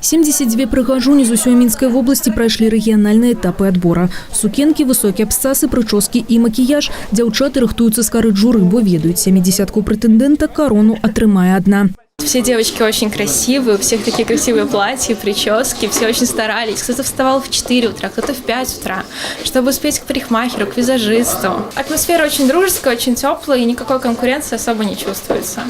72 прыгажуні з усёй Мінскай вобласці прайшлі рэгіянальныя этапы адбора. Сукенкі, высокія абцасы, прычоскі і макіяж. Дзяўчаты рыхтуюцца скарыць журы, бо ведаюць, сямі дзесяткаў прэтэндэнтак карону атрымае адна. Все девочки очень красивые, у всех такие красивые платья, прически, все очень старались. Кто-то вставал в 4 утра, кто-то в 5 утра, чтобы успеть к парикмахеру, к визажисту. Атмосфера очень дружеская, очень теплая, и никакой конкуренции особо не чувствуется.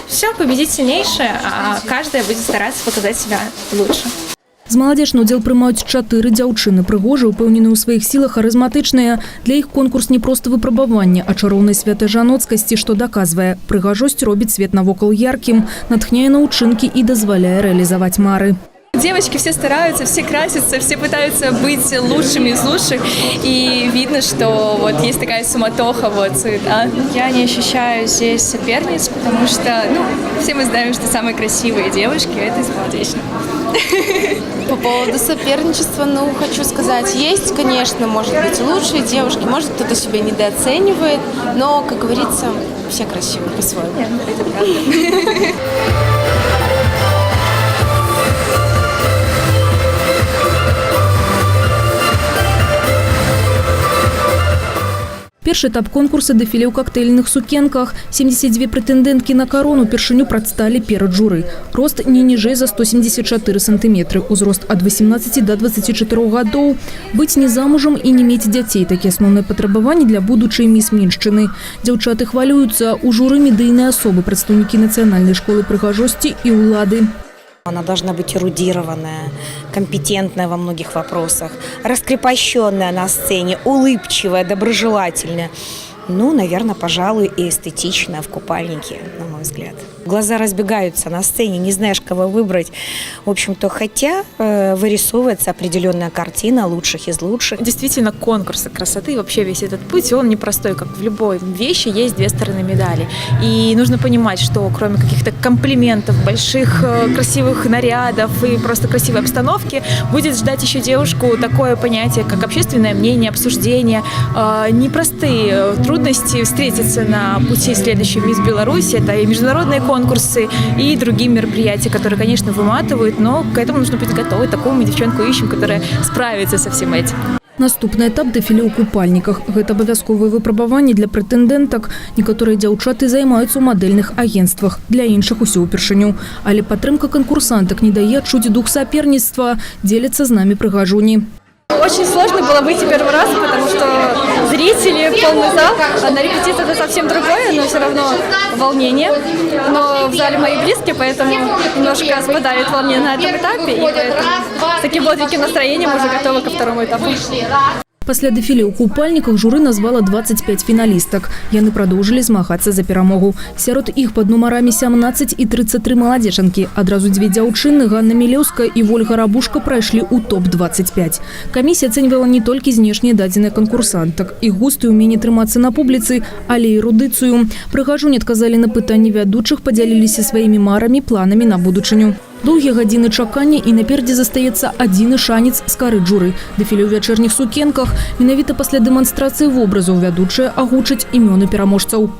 Все, победит сильнейшая, а каждая будет стараться показать себя лучше. З Маладзечна удзел прымаюць чатыры дзяўчыны. Прыгожыя, упэўненыя ў сваіх сілах, харызматычныя. Для іх конкурс не проста выпрабаванне, а чароўнае свята жаноцкасці, што даказвае: прыгажосць робіць свет навокал яркім, натхняе на ўчынкі і дазваляе рэалізаваць мары. Девочки все стараются, все красятся, все пытаются быть лучшими из лучших. И видно, что вот есть такая суматоха, вот, суета. Я не ощущаю здесь соперниц, потому что, ну, все мы знаем, что самые красивые девушки – это из Молодечно. По поводу соперничества, ну, хочу сказать, есть, конечно, может быть, лучшие девушки, может, кто-то себя недооценивает, но, как говорится, все красивые по-своему. Это правда. Першы этап конкурса – дэфіле ў кактэйльных сукенках. 72 прэтэндэнткі на карону упершыню прадсталі перад журы. Рост не ніжэй за 174 сантыметры, узрост ад 18 до 24 гадоў. Быць не замужам і не мець дзяцей – такія асноўныя патрабаванні для будучай міс Міншчыны. Дзяўчаты хвалююцца. У журы медыйныя асобы, прадстаўнікі нацыянальнай школы прыгажосці і ўлады. Она должна быть эрудированная, компетентная во многих вопросах, раскрепощенная на сцене, улыбчивая, доброжелательная. Ну, наверное, пожалуй, и эстетичная в купальнике, на мой взгляд. Глаза разбегаются на сцене, не знаешь, кого выбрать. В общем-то, хотя вырисовывается определенная картина лучших из лучших. Действительно, конкурсы красоты, вообще весь этот путь, он непростой, как в любой вещи есть две стороны медали. И нужно понимать, что кроме каких-то комплиментов, больших красивых нарядов и просто красивой обстановки, будет ждать еще девушку такое понятие, как общественное мнение, обсуждение, непростые трудности встретиться на пути следующей мисс Беларусь. Это и международные конкурсы, и другие мероприятия, которые, конечно, выматывают, но к этому нужно быть готовой. Такую мы девчонку ищем, которая справится со всем этим. Наступны этап – дэфіле ў купальніках. Гэта абавязковае выпрабаванне для прэтэндэнтак. Некаторыя дзяўчаты займаюцца ў мадэльных агенцтвах, для іншых усё ўпершыню. Але падтрымка канкурсантак не дае адчуць дух саперніцтва, дзеляцца з намі прыгажуні. Очень сложно было выйти первый раз, потому что зрители, полный зал, а на репетиции это совсем другое, но все равно волнение. Но в зале мои близкие, поэтому немножко спадает волнение на этом этапе, и поэтому с таким бодреньким настроением уже готова ко второму этапу. Пасля дэфіле ў купальніках журы назвала 25 фіналістак. Яны прадоўжылі змагацца за перамогу. Сярод іх пад нумарамі 17 і 33 маладзечанкі. Адразу дзве дзяўчыны, Ганна Мілеўская і Вольга Рабушка, прайшлі ў топ-25. Камісія ацэньвала не толькі знешнія дадзеныя канкурсантак, іх густ і ўменне трымацца на публіцы, але і эрудыцыю. Прыгажуні адказалі на пытанні вядучых, падзяліліся сваімі марамі, планамі на будучыню. Доўгія гадзіны чакання, і наперадзе застаецца адзіны шанец скарыць журы. Дэфіле ў вячэрніх сукенках. Менавіта пасля дэманстрацыі вобразаў вядучая агучыць імёны пераможцаў.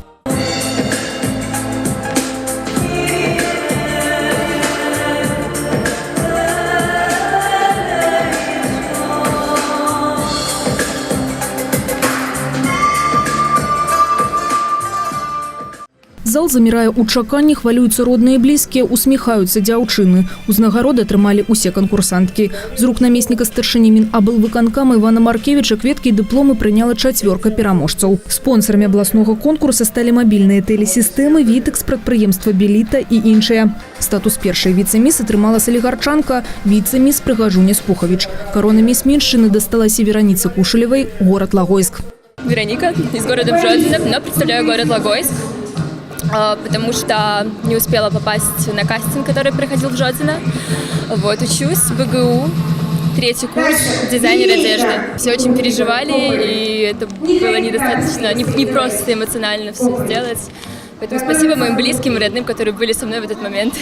Зал замірае ў чаканні, хвалююцца родныя і блізкія, усміхаюцца дзяўчыны. Узнагароды атрымалі ўсе канкурсанткі. З рук намесніка старшыні Мінаблвыканкама Івана Маркевіча кветкі і дыпломы прыняла чацвёрка пераможцаў. Спонсарамі абласнога конкурса сталі мабільныя тэлесістэмы, «Вітэкс», прадпрыемства «Беліта» і іншыя. Статус першай віцэ-міс атрымала салігарчанка, віцэ-міс прыгажуня Спухавіч. Карона міс Міншчыны дасталася Вераніцы Кушалевай, горад Лагойск. Вероника из города Жодино, но представляю город Логойск, потому что не успела попасть на кастинг, который проходил в Жодино. Вот, учусь в БГУ, третий курс, дизайнер одежды. Все очень переживали, и это было недостаточно, не просто эмоционально все сделать. Поэтому спасибо моим близким и родным, которые были со мной в этот момент.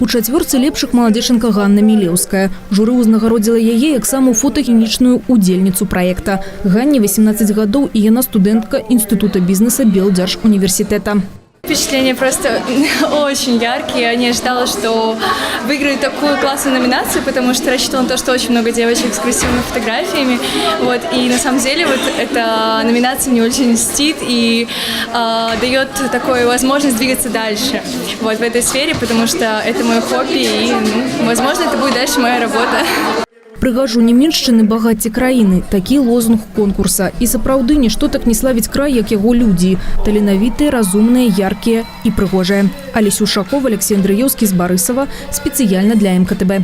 У чацвёрцы лепшых маладзечанка Ганна Мілеўская. Журы ўзнагародзіла яе як самую фотагенічную удзельніцу праекта. Ганне 18 гадоў, і яна студэнтка Інстытута бізнеса Белдзяржуніверсітэта. Впечатления просто очень яркие. Я не ожидала, что выиграю такую классную номинацию, потому что рассчитывала на то, что очень много девочек с красивыми фотографиями. Вот. И на самом деле вот эта номинация мне очень льстит и дает такую возможность двигаться дальше, вот, в этой сфере, потому что это мое хобби и, ну, возможно, это будет дальше моя работа. «Прыгажуні Міншчыны — багацце краіны», такі лозунг конкурса. І сапраўды, нішто так не славіць край, як яго людзі. Таленавітыя, разумныя, яркія і прыгожыя. Алесь Ушаков, Аляксей Андрыеўскі з Барысава, спецыяльна для МКТБ.